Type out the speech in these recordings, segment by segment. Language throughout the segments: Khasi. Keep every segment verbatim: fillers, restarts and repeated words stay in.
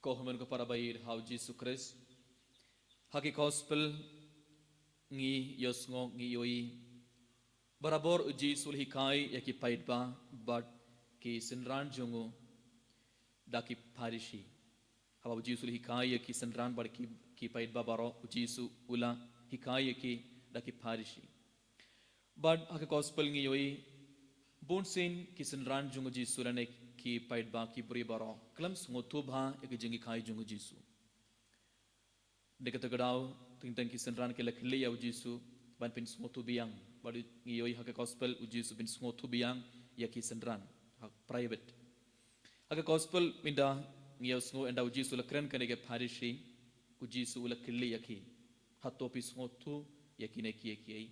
Ko hynmen ko para baieit ha u Jisu Khrist. Ha ki gospel ngi ïohsngew, ngi ïohi barabor u Jisu u la hikai ïa ki paidbah bad ki synran jong u da ki Pharisi. Haba u Jisu u la hikai ïa ki synran bad ki, ki paidbah baroh, u Jisu u la hikai ïa ki da ki Pharisi. Bad ha ka gospel ngi ïohi bunsien ki synran jong u Jisu lane ki paidbah, ki briew baroh khlem sngewthuh bha ïa ka jinghikai jong u Jisu. Dei kato ka daw teng teng ki synran ki la kylli ïa u Jisu ban pynsngewthuh biang. Bad ngi ïohi ha ka gospel u Jisu u pynsngewthuh biang ïa ki synran ha private. Ha ka gospel mynta ngi ïohsngew ynda u Jisu u la kren kane ki Pharisi, u Jisu u la kylli ïa ki, hato phi sngewthuh ïa kine kiei kiei?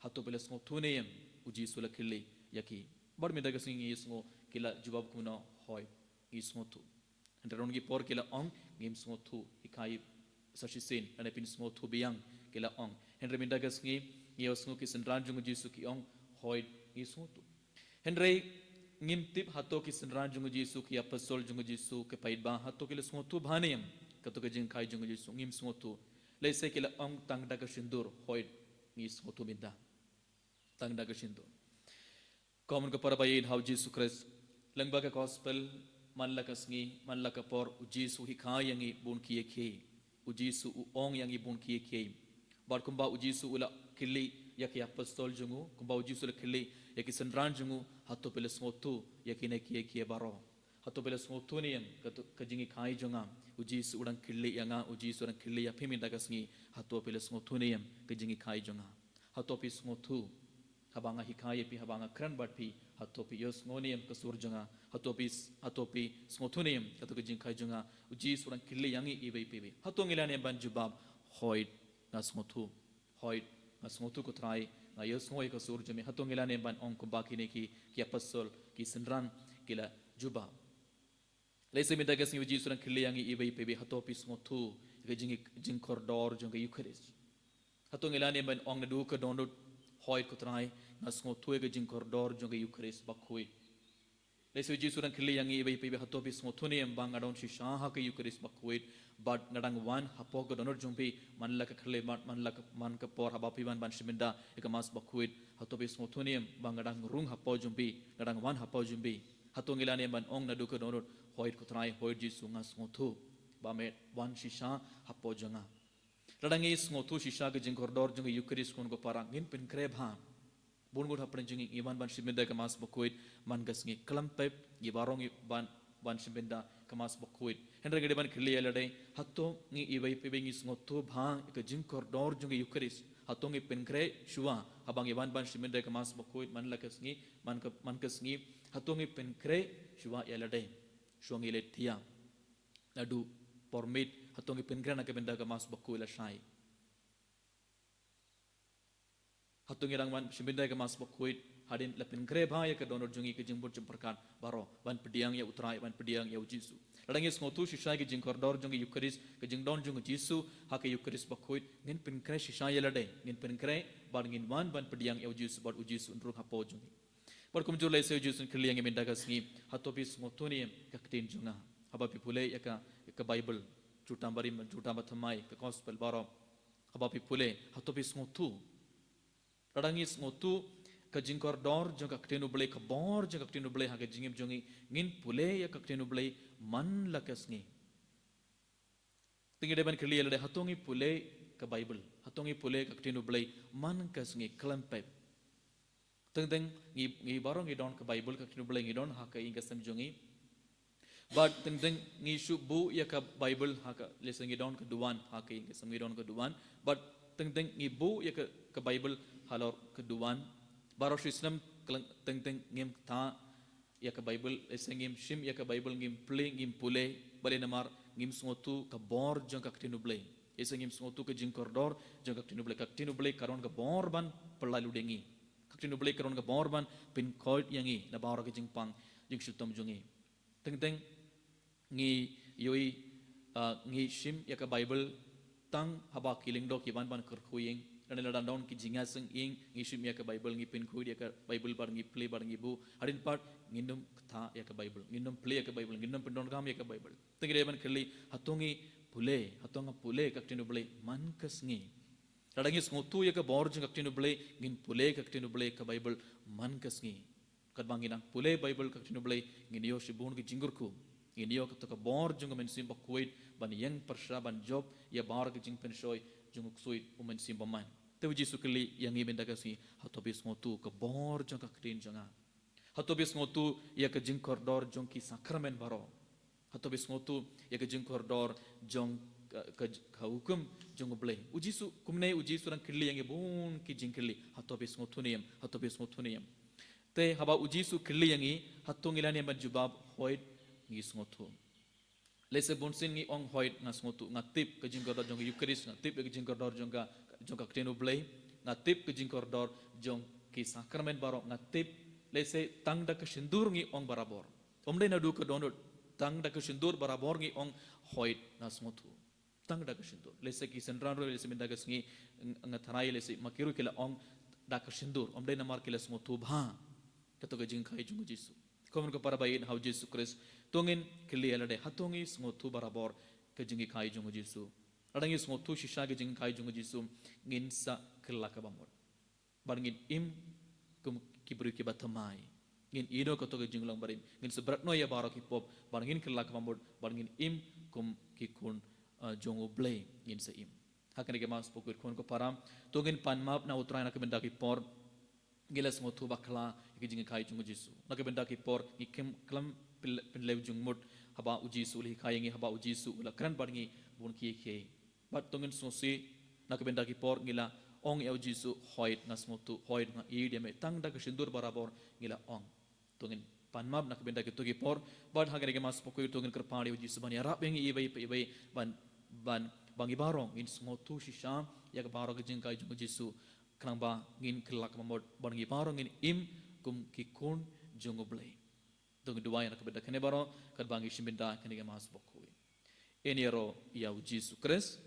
Hato phi la sngewthuh ne em? U Jisu u la kylli ïa ki. Bad mynta ka sngi ngi ïohsngew ki la jubab kumno? Hooid, ngi sngewthuh. Hynrei don ki por ki la ong, ngim sngewthuh, hikai sa shisien lane pynsngewthuh biang, ki la ong. Hynrei mynta ka sngi ngi ïohsngew ki synran jong u Jisu ki ong, hooid, ngi sngewthuh. Hynrei ngim tip hato ki synran jong u Jisu, ki apostol jong u Jisu, ki paidbah, hato ki la sngewthuh bha ne em kato ka jinghikai jong u Jisu? Ngim sngewthuh. Lehse ki la ong tang da ka shyntur, hooid, ngi sngewthuh mynta. Tang da ka shyntur. Ko hynmen ko para baieit ha u Jisu Khrist, lyngba ka gospel, man la ka sngi, man la ka por, u Jisu u hikai ïa ngi bun kiei kiei. U Jisu u ong ïa ngi bun kiei kiei. Bad kumba u Jisu u la kylli ïa ki apostol jong u, kumba u Jisu u la kylli ïa ki synran jong u, hato phi la sngewthuh ïa kine kiei kiei baroh? Hato phi la sngewthuh ne em kato ka jinghikai jong nga? U Jisu u dang kylli ïa nga, u Jisu u dang kylli ïa phi mynta ka sngi, hato phi la sngewthuh ne em ka jinghikai jong nga? Hato phi sngewthuh haba nga hikai ïa phi, haba nga kren bad phi? Hato phi ïohsngew ne em ka sur jong nga? Hato phi, hato phi sngewthuh ne em kato ka jinghikai jong nga? U Jisu u dang kylli ïa ngi iwei pa iwei. Hato ngi lah ne em ban jubab, hooid, nga sngewthuh? Hooid, nga sngewthuh ko Trai, nga ïohsngew ïa ka sur jong me. Hato ngi lah ne em ban ong kumba kine ki, ki apostol, ki synran ki la jubab? Lehse mynta ka sngi u Jisu u dang kylli ïa ngi iwei pa iwei, hato phi sngewthuh ïa ka jing, jingkordor jong ka Eukharist? Hato ngi lah ne em ban ong naduh ka dohnud, hooid ko Trai, nga sngewthuh ïa ka jingkordor jong ka Eukharist bakhuid? Lehse u Jisu u dang kylli ïa ngi iwei pa iwei, hato phi sngewthuh ne em ba nga don shisha ha ka Eukharist bakhuid, bad nga dang wan hapoh ka dohnud jong phi, man la ka khyllipmat, man la ka, man ka por haba phi wan ban shim bynta ïa ka Mass bakhuid? Hato phi sngewthuh ne em ba nga dang rung hapoh jong phi, nga dang wan hapoh jong phi? Hato ngi lah ne em ban ong naduh ka dohnud, hooid ko Trai, hooid Jisu, nga sngewthuh ba me wan shisha hapoh jong nga? Lada ngi sngewthuh shisha ka jingkordor jong ka Eukharist, ko hynmen ko para, ngin pynkhreh bha. Bun ngut hapdeng jong ngi ngi wan ban shim bynta ka Mass bakhuid man ka sngi, khlem pep ngi baroh ngi wan ban shim bynta ka Mass bakhuid. Hynrei ngi dei ban kylli ïa lade, hato ngi iwei pa iwei ngi sngewthuh bha ïa ka jingkordor jong ka Eukharist? Hato ngi pynkhreh shuwa haba ngi wan ban shim bynta ka Mass bakhuid man la ka sngi, man ka, man ka sngi? Hato ngi pynkhreh shuwa ïa lade shuwa ngi leit thiah? Naduh por miet, hato ngi pynkhreh na ka bynta ka Mass bakhuid lashai? Hato ngi dang wan shim bynta ka Mass bakhuid hadien la pynkhreh bha ïa ka dohnud jong ngi, ka jingbud jingpyrkhat baroh, ban pdiang ïa u Trai, ban pdiang ïa u Jisu? Lada ngi sngewthuh shisha ïa ka jingkordor jong ka Eukharist, ka jingdon jong u Jisu ha ka Eukharist bakhuid, ngin pynkhreh shisha ïa lade, ngin pynkhreh bad ngin wan ban pdiang ïa u Jisu bad u Jisu un rung hapoh jong ngi. Bad kumjuh lehse u Jisu un kylli ïa ngi mynta ka sngi, hato phi sngewthuh ne em ka ktien jong nga? Haba phi pule ïa ka, ïa ka Baibl, jutam barim, jutam bathymmai, ka gospel baroh, haba phi pule, hato phi sngewthuh? Lada ngi sngewthuh ka jingkordor jong ka ktien U Blei, ka bor jong ka ktien U Blei ha ka jingim jong ngi, ngin pule ïa ka ktien U Blei man la ka sngi. Te ngi dei ban kylli ïa lade, hato ngi pule ka Baibl? Hato ngi pule ka ktien U Blei man ka sngi, khlem pep? Teng teng ngi, ngi baroh ngi don ka Baibl, ka ktien U Blei ngi don ha ka ïing ka sem jong ngi. Bad teng teng ngi shu buh ïa ka Baibl ha ka, lehse ngi don ka duwan ha ka ïing ka sem, ngi don ka duwan. Bad teng teng ngi buh ïa ka, ka Baibl halor ka duwan. Baroh shi snem khlem, teng teng ngim ktah ïa ka Baibl, lehse ngim shim ïa ka Baibl, ngim plie, ngim pule, balei? Namar ngim sngewthuh ka bor jong ka ktien U Blei. Lehse ngim sngewthuh ka jingkordor jong ka ktien U Blei. Ka ktien U Blei ka don ka bor ban pyllait lutei ïa ngi. Ka ktien U Blei ka don ka bor ban pynkhuid ïa ngi na baroh ka jingpang jingshitom jong ngi. Teng teng ngi ïohi, ah, ngi shim ïa ka Baibl tang haba ki lyngdoh ki wan ban kyrkhu ïing, Lane lada don ki jingïaseng ïing, ngi shim ïa ka Bible, ngi pynkhuid ïa ka Bible bad ngi plie bad ngi buh. Hadien pat ngin ym kta ïa ka Bible, ngin ym plie ïa ka Bible, ngin ym pyndonkam ïa ka Bible. Te ngi dei ban kylli, hato ngi pule, hato nga pule ka ktien U Blei man ka sngi? Lada ngi sngewthuh ïa ka bor jong ka ktien U Blei, ngin pule ka ktien U Blei, ka Bible, man ka sngi. Katba ngi nang pule Bible, ka ktien U Blei, ngin ïoh shibun ki jingkyrkhu. Ngin ïoh kato ka bor jong ka Mynsiem Bakhuid ban ïeng pyrshah, ban jop ïa baroh ki jingpynshoi jong u ksuid u Mynsiem Bymman. Te U Jisu kylli ïa ngi mynta ka sngi, hato phi sngewthuh ka bor jong ka ktien jong nga? Hato phi sngewthuh ïa ka jingkordor jong ki sakramen baroh? Hato phi sngewthuh ïa ka jingkordor jong ka, ka, ka hukum jong U Blei? U Jisu, kumne U Jisu u dang kylli ïa ngi bun ki jingkylli. Hato phi sngewthuh ne em? Hato phi sngewthuh ne em? Te haba U Jisu u kylli ïa ngi, hato ngi lah ne em ban jubab, hooid, ngi sngewthuh? Lehse bunsien ngi ong, hooid, nga sngewthuh, nga tip ka jingkordor jong ka Eucharist, nga tip ka jingkordor jong ka, jong ka ktien U Blei, nga tip ka jingkordor jong ki sakramen baroh, nga tip, lehse tang da ka shyndur ngi ong barabor. Ym dei naduh ka dohnud, tang da ka shyndur barabor ngi ong, hooid, nga sngewthuh. Tang da ka shyndur. Lehse ki synran ruh, lehse mynta ka sngi, ng-, nga tharai lehse ma ki ruh ki la ong da ka shyndur. Ym dei namar ki la sngewthuh bha kato ka jinghikai jong U Jisu. Ko hynmen ko para ba ïeit ha U Jisu Khrist, to ngin kylli ïa lade, hato ngi sngewthuh barabor ka jinghikai jong U Jisu? Lada ngi sngewthuh shisha ka jinghikai jong U Jisu, ngin sa kylla kaba mut. Bad ngin im kum ki briew kiba thymmai. Ngin ïehnoh kato ka jinglong barim. Ngin sa bret noh ïa baroh ki pop. Bad ngin kylla kaba mut. Bad ngin im kum ki khun, uh, jong U Blei. Ngin sa im. Ha kane ka Mass Bakhuid, ko hynmen ko para, to ngin pan map na U Trai na ka bynta ki por ngi la sngewthuh bakla ïa ka jinghikai jong U Jisu. Na ka bynta ki por ngi khlem, khlem pyn-, pynlew jingmut haba U Jisu u la hikai ïa ngi, haba U Jisu u la kren bad ngi bun ki khie. Bad to ngin sngewsih, na ka bynta ki por ngi la ong ïa U Jisu, hooid nga sngewthuh, hooid nga ïeit ïa me, tang da ka shyndur barabor ngi la ong. To ngin pan map na ka bynta kito ki por, bad ha kane ka Mass Bakhuid to ngin kyrpad ïa U Jisu ban ïarap ïa ngi iwei pa iwei, ban, ban, ba ngi baroh ngin sngewthuh shisha ïa ka baroh ka jinghikai jong U Jisu, khnang ba ngin kylla kaba mut, bad ngi baroh ngin im kum ki khun jong U Blei. To ngin duwai na ka bynta kane baroh, katba ngi shim bynta kane ka Mass Bakhuid. Yn ïaroh ïa U Jisu Khrist,